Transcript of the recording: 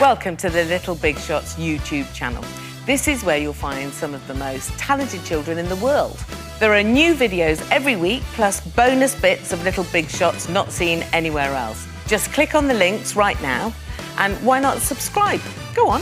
Welcome to the Little Big Shots YouTube channel. This is where you'll find some of the most talented children in the world. There are new videos every week, plus bonus bits of Little Big Shots not seen anywhere else. Just click on the links right now, and why not subscribe? Go on.